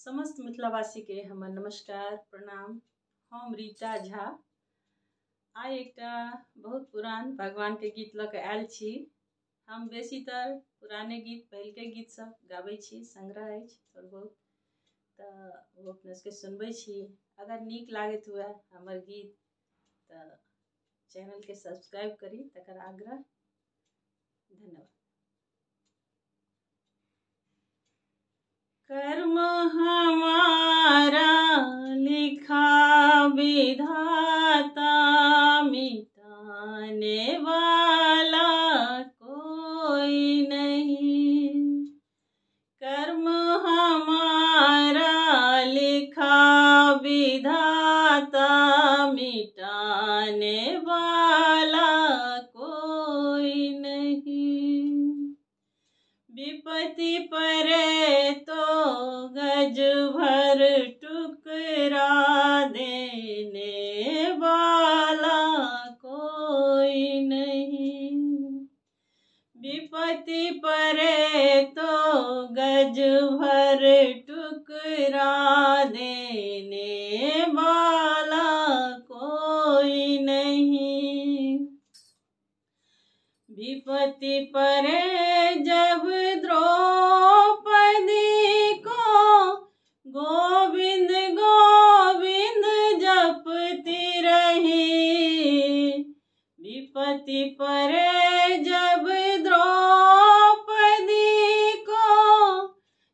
समस्त मिथिलावासीके हमर नमस्कार प्रणाम। हम रीता झा आइ एकटा बहुत पुरान भगवानके गीत लऽ कऽ आयल छी। हम बेसीतर पुराने गीत पहिलके गीत सब गाबै छी, संग्रह अछि थोड़ बहुत, तऽ ओ अपने सबके सुनबै छी। अगर नीक लागैत हुए हमर गीत तऽ चैनलके सब्सक्राइब करी, तकर आग्रह। धन्यवाद। कर्म हमारा लिखा विधाता, मिटाने वाला कोई नहीं। कर्म हमारा लिखा विधाता, मिटाने वाला कोई नहीं। विपत्ति परे तो गज भर टुकड़ा देने वाला कोई नहीं। विपत्ति परे तो गज भर टुकड़ा देने वाला कोई नहीं। विपत्ति परे जब द्रौपदी को गोविंद गोविंद जपती रही। विपत्ति परे जब द्रौपदी को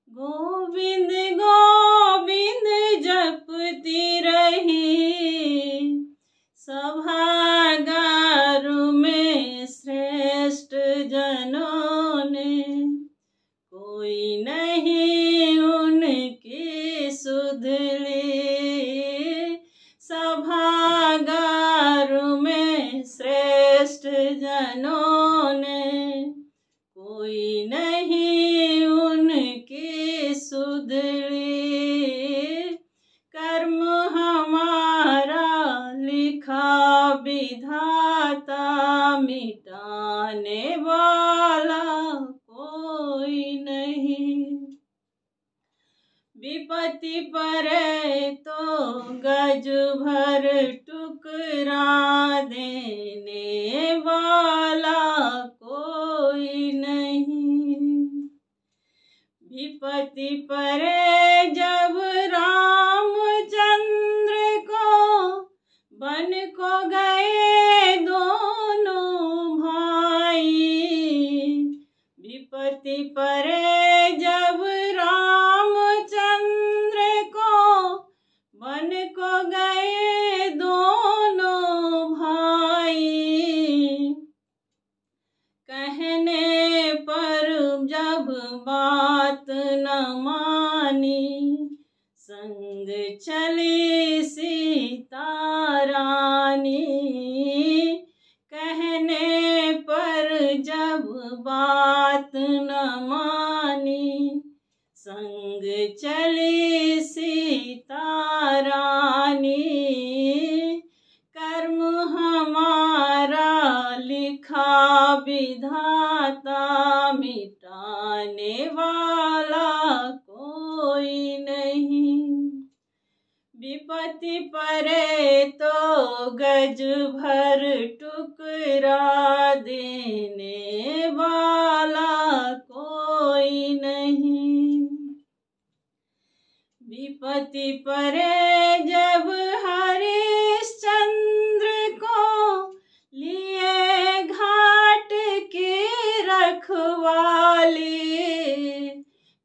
गोविंद गोविंद जपती रही। सभागार में श्रेष्ठ जनों ने कोई नहीं उनकी सुध ली। सभागार में श्रेष्ठ जनों ने कोई नहीं उनकी सुध ली। कर्म हमारा लिखा विधाता, मिटाने वाला कोई नहीं। विपत्ति परे तो गज भर टुकड़ा देने वाला कोई नहीं। विपत्ति परे जब रामचंद्र को वन को गए दोनों भाई। विपत्ति परे जब रामचंद्र को वन को गए दोनों भाई। कहने पर जब बात न मानी, संग चली सीता रानी। कहने पर जब बात न मानी, संग चली सीता रानी। कर्म हमारा लिखा विधाता, मिटाने वाला कोई नहीं। विपत्ति परे तो गज भर टुकड़ा देने वाला कोई नहीं। विपत्ति परे जब हरिश्चंद्र को लिए घाट की रखवाली।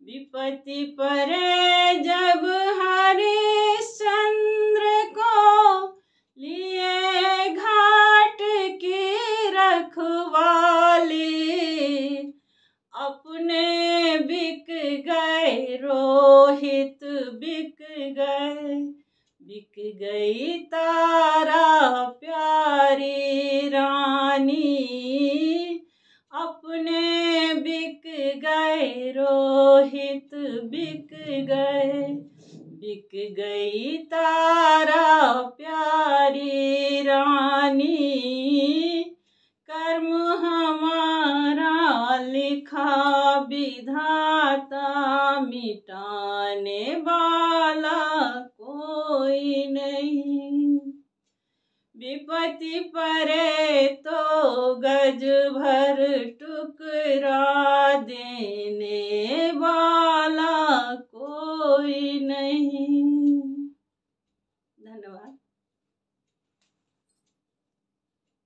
विपत्ति परे जब हरिश्चंद्र को लिए घाट की रखवाली। अपने बिक गए रोहित बिक गए, बिक गई तारा प्यारी रानी। अपने बिक गए रोहित बिक गए, बिक गई तारा प्यारी रानी। कर्म हमारा लिखा विधाता, विधाता, मिटाने वाला कोई नहीं। विपत्ति परे तो गज भर टुकरा देने वाला